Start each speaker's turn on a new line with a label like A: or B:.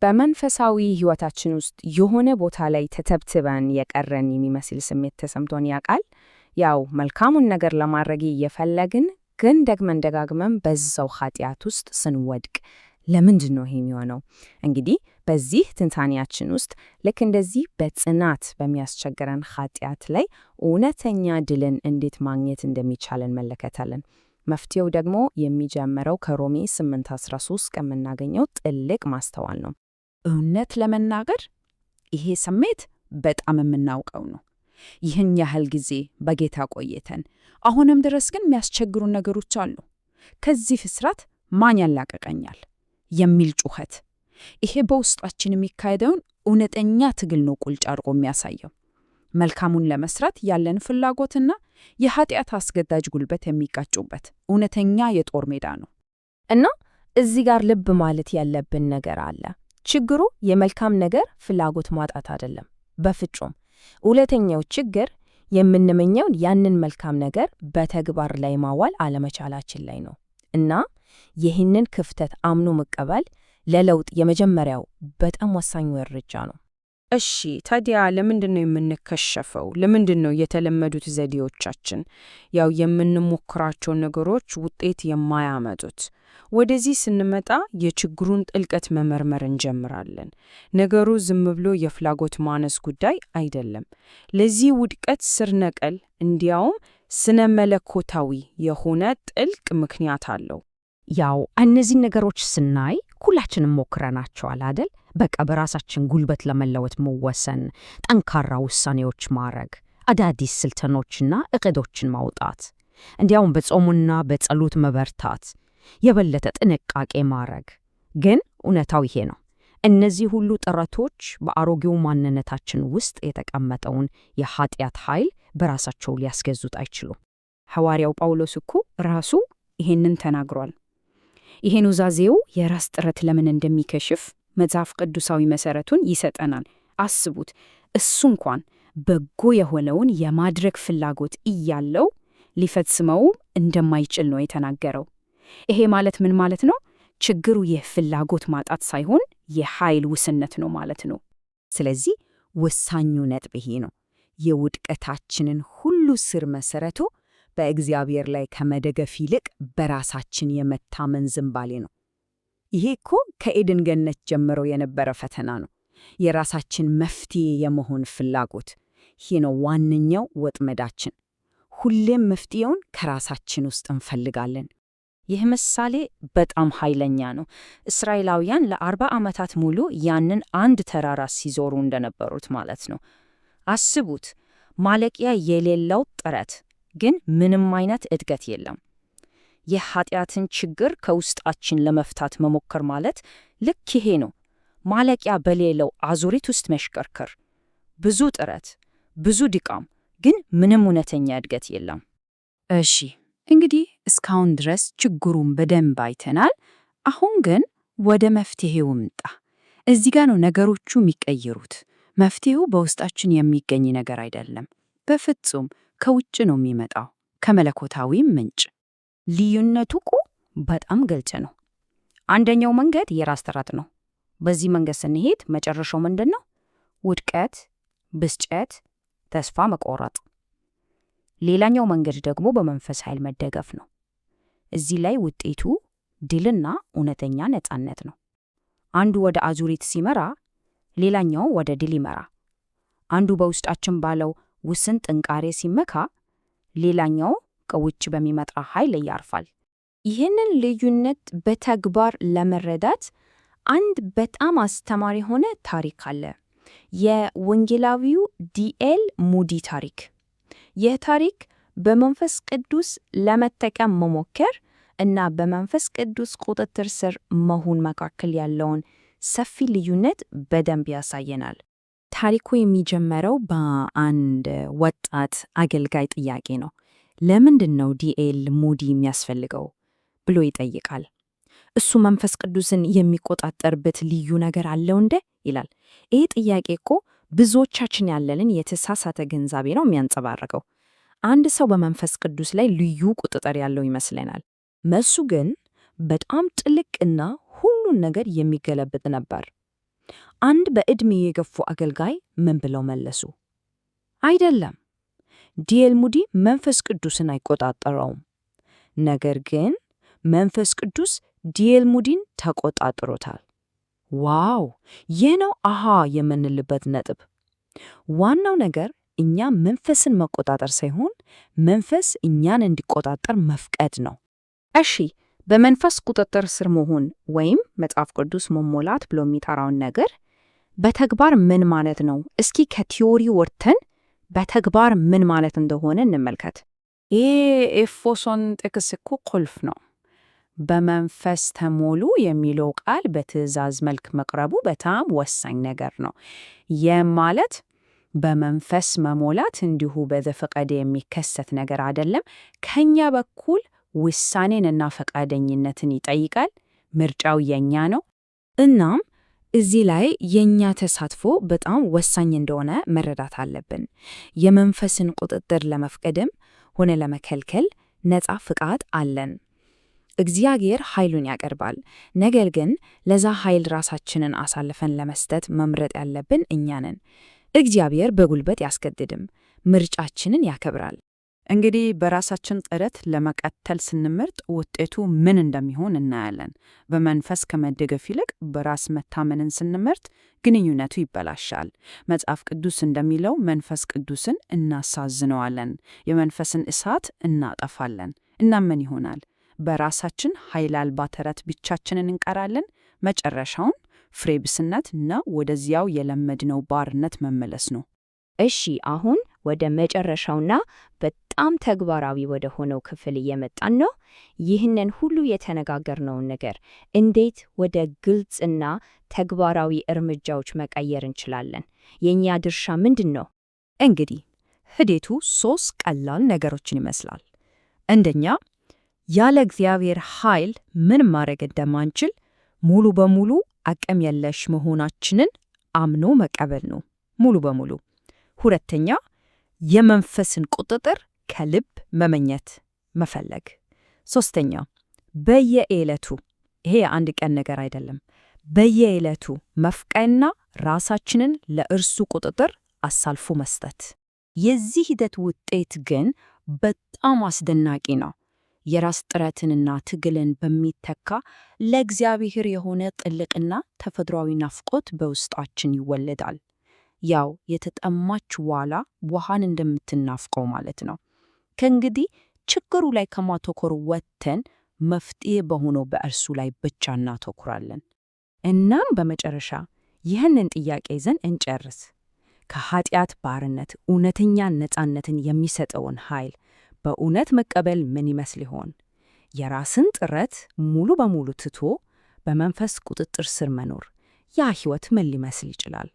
A: በመንፈሳዊ ሕይወታችን ውስጥ የሆነ ቦታ ላይ ተተብትበን የቀረን የሚመስል ስሜት ተሰምቶን ያውቃል? ያው መልካሙን ነገር ለማድረግ እየፈለግን ግን ደግመን ደጋግመን በዛው ኃጢአት ውስጥ ስንወድቅ ለምንድን ነው ይሄ የሚሆነው? እንግዲህ በዚህ ትንታኔያችን ውስጥ ልክ እንደዚህ በጽናት በሚያስቸግረን ኃጢአት ላይ እውነተኛ ድልን እንዴት ማግኘት እንደሚቻል እንመለከታለን። መፍትሄው ደግሞ የሚጀምረው ከሮሜ 8:13 ከምናገኘው ጥልቅ ማስተዋል ነው።
B: እውነት ለመናገር ይሄ ስሜት በጣም የምናውቀው ነው። ይህን ያህል ጊዜ በጌታ ቆይተን አሁንም ድረስ ግን የሚያስቸግሩን ነገሮች አሉ። ከዚህ ፍስራት ማን ያላቀቀኛል የሚል ጩኸት። ይሄ በውስጣችን የሚካሄደውን እውነተኛ ትግል ነው ቁልጭ አድርጎ የሚያሳየው። መልካሙን ለመስራት ያለን ፍላጎትና የኃጢአት አስገዳጅ ጉልበት የሚጋጩበት እውነተኛ የጦር ሜዳ ነው።
A: እና እዚህ ጋር ልብ ማለት ያለብን ነገር አለ። ችግሩ የመልካም ነገር ፍላጎት ማጣት አይደለም፣ በፍጹም። እውነተኛው ችግር የምንመኘውን ያንን መልካም ነገር በተግባር ላይ ማዋል አለመቻላችን ላይ ነው። እና ይህንን ክፍተት አምኖ መቀበል ለለውጥ የመጀመሪያው በጣም ወሳኙ እርምጃ ነው።
C: እሺ ታዲያ ለምንድን ነው የምንከሸፈው? ለምንድን ነው የተለመዱት ዘዴዎቻችን ያው የምንሞክራቸው ነገሮች ውጤት የማያመጡት? ወደዚህ ስንመጣ የችግሩን ጥልቀት መመርመር እንጀምራለን። ነገሩ ዝም ብሎ የፍላጎት ማነስ ጉዳይ አይደለም። ለዚህ ውድቀት ስር ነቀል እንዲያውም ስነ መለኮታዊ የሆነ ጥልቅ ምክንያት አለው።
D: ያው እነዚህን ነገሮች ስናይ ሁላችንም ሞክረናቸዋል አይደል? በቃ በራሳችን ጉልበት ለመለወጥ መወሰን፣ ጠንካራ ውሳኔዎች ማድረግ፣ አዳዲስ ስልጠናዎችና እቅዶችን ማውጣት፣ እንዲያውም በጾሙና በጸሎት መበርታት፣ የበለጠ ጥንቃቄ ማድረግ። ግን እውነታው ይሄ ነው። እነዚህ ሁሉ ጥረቶች በአሮጌው ማንነታችን ውስጥ የተቀመጠውን የኃጢአት ኃይል በራሳቸው ሊያስገዙት አይችሉም።
B: ሐዋርያው ጳውሎስ እኮ ራሱ ይሄንን ተናግሯል። ይሄ ኑዛዜው የራስ ጥረት ለምን እንደሚከሽፍ መጽሐፍ ቅዱሳዊ መሰረቱን ይሰጠናል። አስቡት፣ እሱ እንኳን በጎ የሆነውን የማድረግ ፍላጎት እያለው ሊፈጽመው እንደማይችል ነው የተናገረው። ይሄ ማለት ምን ማለት ነው? ችግሩ የፍላጎት ማጣት ሳይሆን የኃይል ውስንነት ነው ማለት ነው።
E: ስለዚህ ወሳኙ ነጥብ ይሄ ነው። የውድቀታችንን ሁሉ ስር መሰረቱ በእግዚአብሔር ላይ ከመደገፍ ይልቅ በራሳችን የመታመን ዝንባሌ ነው። ይሄ እኮ ከኤድን ገነት ጀምሮ የነበረ ፈተና ነው። የራሳችን መፍትሄ የመሆን ፍላጎት። ይሄ ነው ዋነኛው ወጥመዳችን። ሁሌም መፍትሄውን ከራሳችን ውስጥ እንፈልጋለን።
A: ይህ ምሳሌ በጣም ኃይለኛ ነው። እስራኤላውያን ለ40 ዓመታት ሙሉ ያንን አንድ ተራራ ሲዞሩ እንደነበሩት ማለት ነው። አስቡት፣ ማለቂያ የሌለው ጥረት፣ ግን ምንም አይነት እድገት የለም። የኃጢአትን ችግር ከውስጣችን ለመፍታት መሞከር ማለት ልክ ይሄ ነው። ማለቂያ በሌለው አዙሪት ውስጥ መሽከርከር። ብዙ ጥረት፣ ብዙ ድካም፣ ግን ምንም እውነተኛ እድገት የለም።
B: እሺ እንግዲህ እስካሁን ድረስ ችግሩን በደንብ አይተናል። አሁን ግን ወደ መፍትሄው እንምጣ። እዚህ ጋ ነው ነገሮቹ የሚቀይሩት። መፍትሄው በውስጣችን የሚገኝ ነገር አይደለም። በፍጹም ከውጭ ነው የሚመጣው፣ ከመለኮታዊ ምንጭ።
A: ልዩነቱ እኮ በጣም ግልጽ ነው። አንደኛው መንገድ የራስ ጥረት ነው። በዚህ መንገድ ስንሄድ መጨረሻው ምንድን ነው? ውድቀት፣ ብስጭት፣ ተስፋ መቆረጥ። ሌላኛው መንገድ ደግሞ በመንፈስ ኃይል መደገፍ ነው። እዚህ ላይ ውጤቱ ድልና እውነተኛ ነጻነት ነው። አንዱ ወደ አዙሪት ሲመራ፣ ሌላኛው ወደ ድል ይመራ። አንዱ በውስጣችን ባለው ውስን ጥንካሬ ሲመካ፣ ሌላኛው ከውጭ በሚመጣ ኃይል ያርፋል። ይህንን ልዩነት በተግባር ለመረዳት አንድ በጣም አስተማሪ የሆነ ታሪክ አለ። የወንጌላዊው ዲኤል ሙዲ ታሪክ። ይህ ታሪክ በመንፈስ ቅዱስ ለመጠቀም መሞከር እና በመንፈስ ቅዱስ ቁጥጥር ስር መሆን መካከል ያለውን ሰፊ ልዩነት በደንብ ያሳየናል።
E: ታሪኩ የሚጀመረው በአንድ ወጣት አገልጋይ ጥያቄ ነው። ለምንድን ነው ዲኤል ሙዲ የሚያስፈልገው ብሎ ይጠይቃል። እሱ መንፈስ ቅዱስን የሚቆጣጠርበት ልዩ ነገር አለው እንዴ ይላል። ይህ ጥያቄ እኮ ብዙዎቻችን ያለንን የተሳሳተ ግንዛቤ ነው የሚያንጸባርቀው። አንድ ሰው በመንፈስ ቅዱስ ላይ ልዩ ቁጥጥር ያለው ይመስለናል።
A: መልሱ ግን በጣም ጥልቅና ሁሉን ነገር የሚገለብጥ ነበር።
E: አንድ በዕድሜ የገፉ አገልጋይ ምን ብለው መለሱ? አይደለም፣ ዲኤል ሙዲ መንፈስ ቅዱስን አይቆጣጠረውም። ነገር ግን መንፈስ ቅዱስ ዲኤል ሙዲን ተቆጣጥሮታል። ዋው! ይህ ነው አሃ የምንልበት ነጥብ። ዋናው ነገር እኛ መንፈስን መቆጣጠር ሳይሆን መንፈስ እኛን እንዲቆጣጠር መፍቀድ ነው።
B: እሺ፣ በመንፈስ ቁጥጥር ስር መሆን ወይም መጽሐፍ ቅዱስ መሞላት ብሎ የሚጠራውን ነገር በተግባር ምን ማለት ነው? እስኪ ከ theory ወጥተን በተግባር ምን ማለት እንደሆነ እንመልከት።
C: ይሄ ኤፌሶን ጥቅስ እኮ ቁልፍ ነው። በመንፈስ ተሞሉ የሚለው ቃል በትዕዛዝ መልክ መቅረቡ በጣም ወሳኝ ነገር ነው። ይህም ማለት በመንፈስ መሞላት እንዲሁ በዘፈቀደ የሚከሰት ነገር አይደለም። ከኛ በኩል ውሳኔንና ፈቃደኝነትን ይጠይቃል። ምርጫው የኛ ነው።
E: እናም እዚህ ላይ የኛ ተሳትፎ በጣም ወሳኝ እንደሆነ መረዳት አለብን። የመንፈስን ቁጥጥር ለመፍቀድም ሆነ ለመከልከል ነፃ ፍቃድ አለን። እግዚአብሔር ኃይሉን ያቀርባል። ነገር ግን ለዛ ኃይል ራሳችንን አሳልፈን ለመስጠት መምረጥ ያለብን እኛ ነን። እግዚአብሔር በጉልበት ያስገድድም፣ ምርጫችንን ያከብራል።
B: እንግዲህ በራሳችን ጥረት ለመቀጠል ስንመርጥ ውጤቱ ምን እንደሚሆን እናያለን። በመንፈስ ከመደገፍ ይልቅ በራስ መታመንን ስንመርጥ ግንኙነቱ ይበላሻል። መጽሐፍ ቅዱስ እንደሚለው መንፈስ ቅዱስን እናሳዝነዋለን፣ የመንፈስን እሳት እናጠፋለን። እና ምን ይሆናል? በራሳችን ኃይል አልባ ተረት ብቻችንን እንቀራለን። መጨረሻውን ፍሬ ቢስነት እና ወደዚያው የለመድነው ባርነት መመለስ ነው።
A: እሺ፣ አሁን ወደ መጨረሻውና በጣም ተግባራዊ ወደ ሆነው ክፍል እየመጣን ነው። ይህንን ሁሉ የተነጋገርነውን ነገር እንዴት ወደ ግልጽና ተግባራዊ እርምጃዎች መቀየር እንችላለን? የእኛ ድርሻ ምንድን ነው?
E: እንግዲህ ሂደቱ ሶስት ቀላል ነገሮችን ይመስላል። አንደኛ፣ ያለ እግዚአብሔር ኃይል ምን ማድረግ እንደማንችል ሙሉ በሙሉ አቅም የለሽ መሆናችንን አምኖ መቀበል ነው። ሙሉ በሙሉ። ሁለተኛ፣ የመንፈስን ቁጥጥር ከልብ መመኘት መፈለግ። ሶስተኛ፣ በየዕለቱ ይሄ የአንድ ቀን ነገር አይደለም፣ በየዕለቱ መፍቀድና ራሳችንን ለእርሱ ቁጥጥር አሳልፎ መስጠት። የዚህ ሂደት ውጤት ግን በጣም አስደናቂ ነው። የራስ ጥረትንና ትግልን በሚተካ ለእግዚአብሔር የሆነ ጥልቅና ተፈጥሯዊ ናፍቆት በውስጣችን ይወለዳል። ያው የተጠማች ዋላ ውሃን እንደምትናፍቀው ማለት ነው። ከእንግዲህ ችግሩ ላይ ከማተኮር ወጥተን መፍትሄ በሆነው በእርሱ ላይ ብቻ እናተኩራለን። እናም በመጨረሻ ይህንን ጥያቄ ይዘን እንጨርስ። ከኃጢአት ባርነት እውነተኛ ነፃነትን የሚሰጠውን ኃይል በእውነት መቀበል ምን ይመስል ይሆን? የራስን ጥረት ሙሉ በሙሉ ትቶ በመንፈስ ቁጥጥር ስር መኖር፣ ያ ሕይወት ምን ሊመስል ይችላል?